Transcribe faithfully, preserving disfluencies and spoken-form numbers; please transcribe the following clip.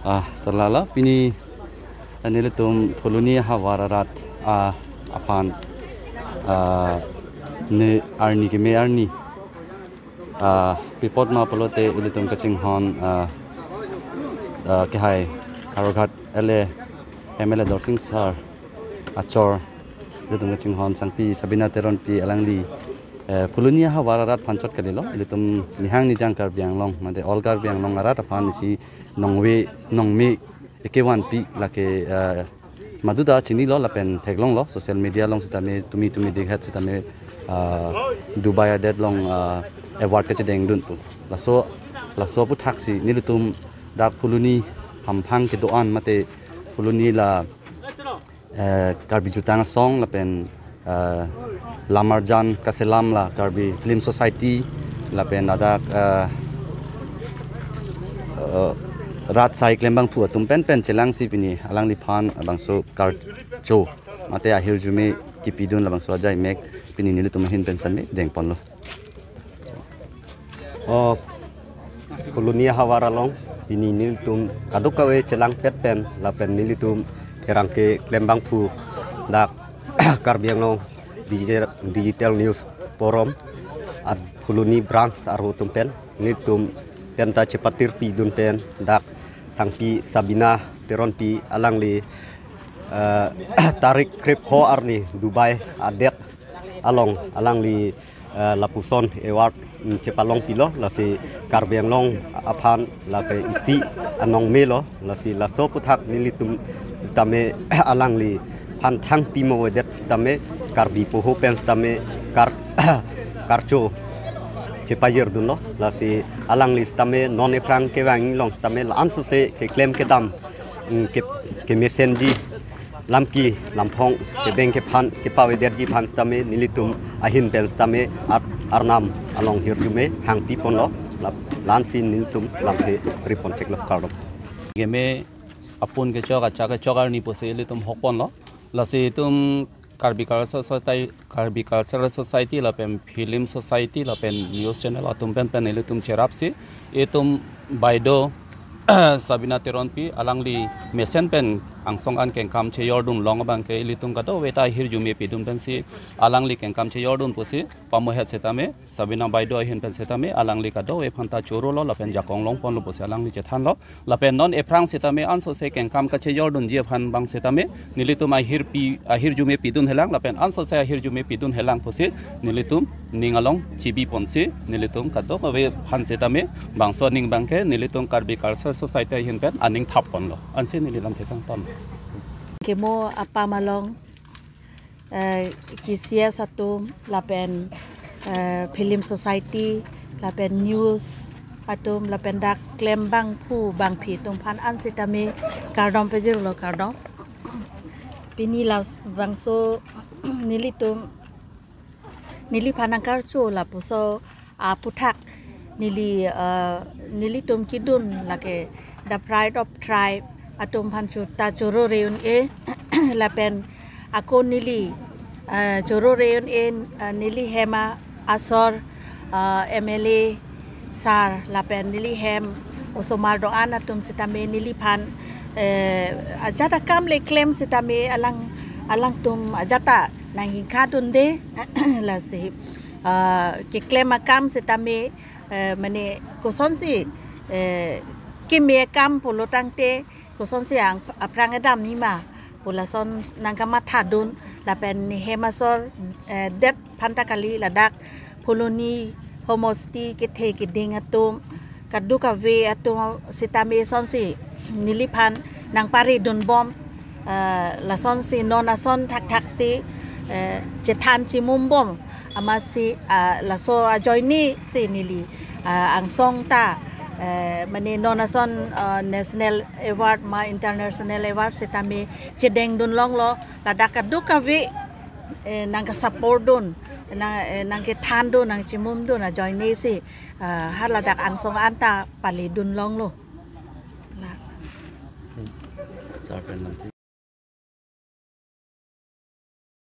Ah, ta lalo, pini, ah, nelitum Phuloni ahavar arat, ah, aphan, ah, ne arni keme arni, ah, pi apot ma pulote ilitum kachinghon, ah, ah, kehai Howraghat L A, M L A Dorsing Sir achor, ilitum kachinghon sangpi Sabina Teronpi alangli, eh, Phuloni ahavar arat aphan chot kalilo, ilitum nihang nijang Karbi Anglong, mate all Karbi Anglong arat aphan isi nongve nongme ekevanpi lake, eh, maduta chinilo lapen theklonglo, social media along sitame tumi tumi dikhat sitame, eh, Dubai adet along, eh, award kachedengdun pu. Laso, laso aputhak si nelitum dak Phuloni hamphang kedo-an mate Phuloni la, eh, Karbi Jutang Asong lapen, eh, Lamarjan Kaselam la Karbi Film Society lapen ladak, eh, eh, rat sai klembangphu atum penpen chelangsi pini alangliphan labangso karcho mate ahirjume kipidun labangso ajai mek pini nelitum ahin pen sitame dengponlo. O, Phuloni ahavar along pini nelitum kadokave chelangpet pen lapen nelitum pherangke klembangphu dak Karbi Anglong Digital, Digital News Forum at Phuloni branch arlo atum pen nelitum penta chepatirpidun pen dak sangpi Sabina Teronpi alangli, eh, tarik krepho arni Dubai adet along alangli, eh, lapuson award, mm, chepalongpilo, lasi Karbi Anglong aphan lake isi anong melo, lasi laso aputhak nelitum sitame alangphan thangpi mo avedet sitame Karbi poho pen sitame kar-, karcho chepajirdunlo, lasi alangli sitame non ephrang kevang along sitame la-an sose keklem kedam, mm, ke, kemesenji lamki lamphong kebeng kephan kepavedetji aphan sitame nelitum ahin pen sitame ar-, Arnam along hirjume hangpiponlo, la-, la-ansi nelitum lamthe ripon cheklo, kardom. Keme apun kechok achak kechok arni pusi ilitum hokponlo. Lasi itum Karbi Cultural Society, Karbi Cultural Society lapen Film Society lapen News Channel atum penpen ilitum cherapsi itum baido Sabina Teronpi alangli mesen pen angsong an kengkam chejordun long abangke ilitum kadokave ta ahirjume pidun pensi alangli kengkam chejordun pusi pamohet sitame Sabina baido ahin pen sitame alangli kadokave aphanta chorolo lapen jakong longponlo pusi alangli chethanlo. Lapen non ephrang sitame ansose kengkam kachejordunji aphan abang sitame nelitum ahirpi, ahirjume pidunhelang lapen ansose ahirjume pidunhelang pusi nelitum ning along chibiponsi nelitum kadokave aphan sitame bangso aning abangke nelitum Karbi Cultural Society ahin pen aning thapponlo. Ansi neli lamthe kangton. Kemo apam along, eh, K C S atum lapen, eh, Film Society lapen News atum lapen dak klembangphu bangphi atum aphan ansitame kardom pajirlo, kardom. Pini labangso nelitum, neliphan nangkarcho lapuson aputhak neli, eh, nelitum kedun lake the pride of tribe atum aphan chu ta choro reun e lapen ako neli, eh, choro reun e, eh, neli hem asor, eh, M L A sir lapen neli hem osomar do-an atum sitame neliphan, eh, ajat akam le klem sitame alang, alangtum ajat ta nanghingkha dunde lasi, ah, keklem akam sitame, eh, mane kosonsi, eh, keme akam pulo tangte kosonsi ang aphrang kedam nima pu lason nangkamathadun lapen ne hem asor, eh, det aphanta kali ladak Phuloni homosti kethe keding atum kadokave atum sitame sonsi neliphan nangparidunbom, ah, lasonsi non ason thakthaksi, eh, chethan chimumbom amatsi, ah, laso ajoinesi neli, ah, angsong ta, eh, mane non ason, ah, national award ma international award sitame chedengdun longlo ladak kadokave, eh, nangkasupportdun, nang, eh, nangkethandun, nangchimumdun ajoinesi, ah, ha ladak angsong anta palidun longlo. La. Sir pen lamthe.